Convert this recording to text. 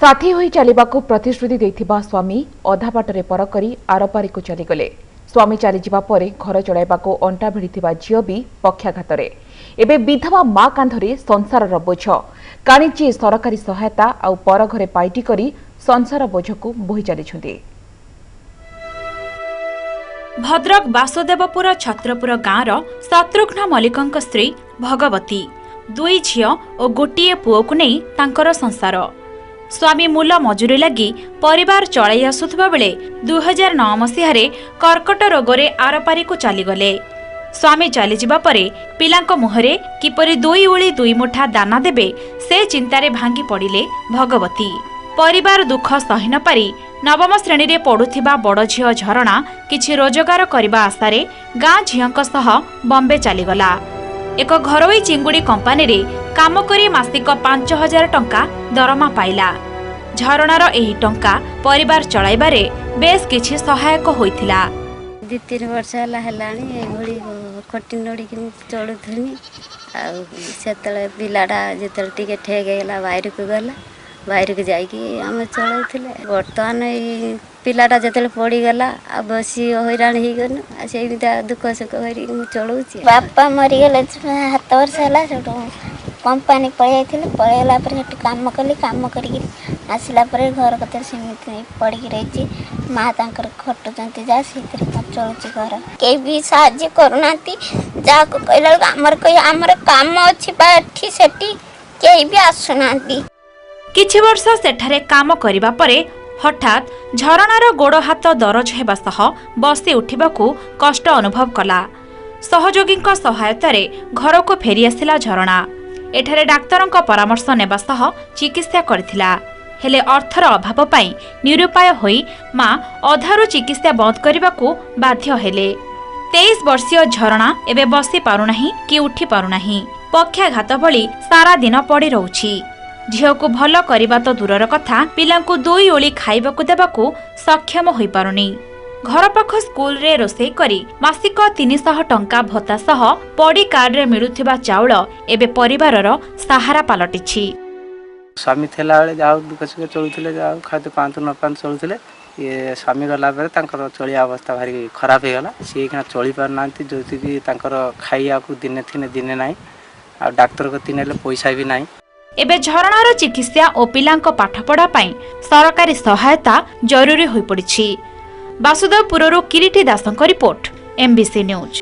ସାଥୀ ହୋଇ ଚାଲିବାକୁ ପ୍ରତିଶ୍ରୁତି ଦେଇଥିବା ସ୍ୱାମୀ ଅଧା ବାଟରେ ପର କରି ଆରପାରିକୁ ଚାଲିଗଲେ। ସ୍ୱାମୀ ଚାଲିଯିବା ପରେ ଘର ଚଳାଇବାକୁ ଅଣ୍ଟା ଭିଡ଼ିଥିବା ଝିଅ ବି ପକ୍ଷାଘାତରେ। ଏବେ ବିଧବା ମା କାନ୍ଧରେ ସଂସାରର ବୋଝ। କାଣିଚି ସରକାରୀ ସହାୟତା ଆଉ ପର ଘରେ ପାଇଟି କରି ସଂସାର ବୋଝକୁ ବୋହି ଚାଲିଛନ୍ତି। ଭଦ୍ରକ ବାସୁଦେବପୁର ଛତ୍ରପୁର ଗାଁର ଶତ୍ରୁଘ୍ନ ମଲ୍ଲିକଙ୍କ ସ୍ତ୍ରୀ ଭଗବତୀ। ଦୁଇ ଝିଅ ଓ ଗୋଟିଏ ପୁଅକୁ ନେଇ ତାଙ୍କର ସଂସାର। ସ୍ୱାମୀ ମୂଲ ମଜୁରୀ ଲାଗି ପରିବାର ଚଳାଇ ଆସୁଥିବା ବେଳେ 2009 ମସିହାରେ କର୍କଟ ରୋଗରେ ଆରପାରିକୁ ଚାଲିଗଲେ। ସ୍ୱାମୀ ଚାଲିଯିବା ପରେ ପିଲାଙ୍କ ମୁହଁରେ କିପରି ଦୁଇ ଓଳି ଦୁଇ ମୁଠା ଦାନା ଦେବେ, ସେ ଚିନ୍ତାରେ ଭାଙ୍ଗି ପଡ଼ିଲେ ଭଗବତୀ। ପରିବାର ଦୁଃଖ ସହି ନ ପାରି ନବମ ଶ୍ରେଣୀରେ ପଢୁଥିବା ବଡ଼ ଝିଅ ଝରଣା କିଛି ରୋଜଗାର କରିବା ଆଶାରେ ଗାଁ ଝିଅଙ୍କ ସହ ବମ୍ବେ ଚାଲିଗଲା। ଏକ ଘରୋଇ ଚିଙ୍ଗୁଡ଼ି କମ୍ପାନୀରେ କାମ କରି ମାସିକ 5000 ଟଙ୍କା ଦରମା ପାଇଲା। ଝରଣାର ଏହି ଟଙ୍କା ପରିବାର ଚଳାଇବାରେ ବେଶ୍ କିଛି ସହାୟକ ହୋଇଥିଲା। 2 3 ବର୍ଷ ହେଲା ହେଲାଣି, ଏଇଭଳି ଖଟି ନଡ଼ିକି ମୁଁ ଚଳୁଥିଲି। ଆଉ ସେତେବେଳେ ପିଲାଟା ଯେତେବେଳେ ଟିକେ ଠେକ୍ ହେଇଗଲା, ବାହାରକୁ ଗଲା। ବାହାରକୁ ଯାଇକି ଆମେ ଚଳାଉଥିଲେ। ବର୍ତ୍ତମାନ ଏଇ ପିଲାଟା ଯେତେବେଳେ ପଡ଼ିଗଲା, ଆଉ ବସି ହଇରାଣ ହେଇଗଲୁ। ଆଉ ସେମିତି ଦୁଃଖ ସୁଖ କରିକି ମୁଁ ଚଳଉଛି। ବାପା ମରିଗଲେ 7 ବର୍ଷ ହେଲା। ସେଠୁ କମ୍ପାନୀ ପଳେଇ ଯାଇଥିଲି। ପଳେଇଗଲା ପରେ ସେଠୁ କାମ କଲି। କାମ କରିକି ଆସିଲା ପରେ ଘର କତିରେ ସେମିତି ପଡ଼ିକି ରହିଛି। ମା ତାଙ୍କର ଖଟୁଛନ୍ତି, ଯାହା ସେଇଥିରେ ଚଳୁଛି ଘର। କେହି ବି ସାହାଯ୍ୟ କରୁନାହାନ୍ତି। ଯାହାକୁ କହିଲା ବେଳକୁ ଆମର କହି ଆମର କାମ ଅଛି ବା ଏଠି ସେଠି, କେହି ବି ଆସୁନାହାନ୍ତି। କିଛି ବର୍ଷ ସେଠାରେ କାମ କରିବା ପରେ ହଠାତ୍ ଝରଣାର ଗୋଡ଼ ହାତ ଦରଜ ହେବା ସହ ବସି ଉଠିବାକୁ କଷ୍ଟ ଅନୁଭବ କଲା। ସହଯୋଗୀଙ୍କ ସହାୟତାରେ ଘରକୁ ଫେରିଆସିଲା ଝରଣା। ଏଠାରେ ଡାକ୍ତରଙ୍କ ପରାମର୍ଶ ନେବା ସହ ଚିକିତ୍ସା କରିଥିଲା। ହେଲେ ଅର୍ଥର ଅଭାବ ପାଇଁ ନିରୁପାୟ ହୋଇ ମା ଅଧାରୁ ଚିକିତ୍ସା ବନ୍ଦ କରିବାକୁ ବାଧ୍ୟ ହେଲେ। 23 ବର୍ଷୀୟ ଝରଣା ଏବେ ବସି ପାରୁନାହିଁ କି ଉଠି ପାରୁନାହିଁ। ପକ୍ଷାଘାତ ଭଳି ସାରା ଦିନ ପଡ଼ି ରହୁଛି। ଝିଅକୁ ଭଲ କରିବା ତ ଦୂରର କଥା, ପିଲାଙ୍କୁ ଦୁଇ ଓଳି ଖାଇବାକୁ ଦେବାକୁ ସକ୍ଷମ ହୋଇପାରୁନି। ଘର ପାଖ ସ୍କୁଲରେ ରୋଷେଇ କରି ମାସିକ 300 ଟଙ୍କା ଭତ୍ତା ସହ ପଡ଼ି କାର୍ଡରେ ମିଳୁଥିବା ଚାଉଳ ଏବେ ପରିବାରର ସାହାରା ପାଲଟିଛି। ସ୍ୱାମୀ ଥିଲାବେଳେ ଯାହା ଦୁଃଖ ସୁଖ ଚଳୁଥିଲେ, ଯାହା ଖାଦ୍ୟ ପାଆନ୍ତୁ ନ ପାଆନ୍ତୁ ଚଳୁଥିଲେ। ଇଏ ସ୍ୱାମୀ ଗଲା ପରେ ତାଙ୍କର ଚଳିବା ଅବସ୍ଥା ଭାରି ଖରାପ ହେଇଗଲା। ସିଏ ଏଇଖିଣା ଚଳି ପାରୁନାହାନ୍ତି, ଯେଉଁଥିକି ତାଙ୍କର ଖାଇବାକୁ ଦିନେ ଥିନେ ଦିନେ ନାହିଁ, ଆଉ ଡାକ୍ତର କତି ନେଲେ ପଇସା ବି ନାହିଁ। ଏବେ ଝରଣାର ଚିକିତ୍ସା ଓ ପିଲାଙ୍କ ପାଠପଢ଼ା ପାଇଁ ସରକାରୀ ସହାୟତା ଜରୁରୀ ହୋଇପଡ଼ିଛି। ବାସୁଦେବପୁରରୁ କିରିଟି ଦାସଙ୍କ ରିପୋର୍ଟ, ଏମ୍ବିସି ନ୍ୟୁଜ୍।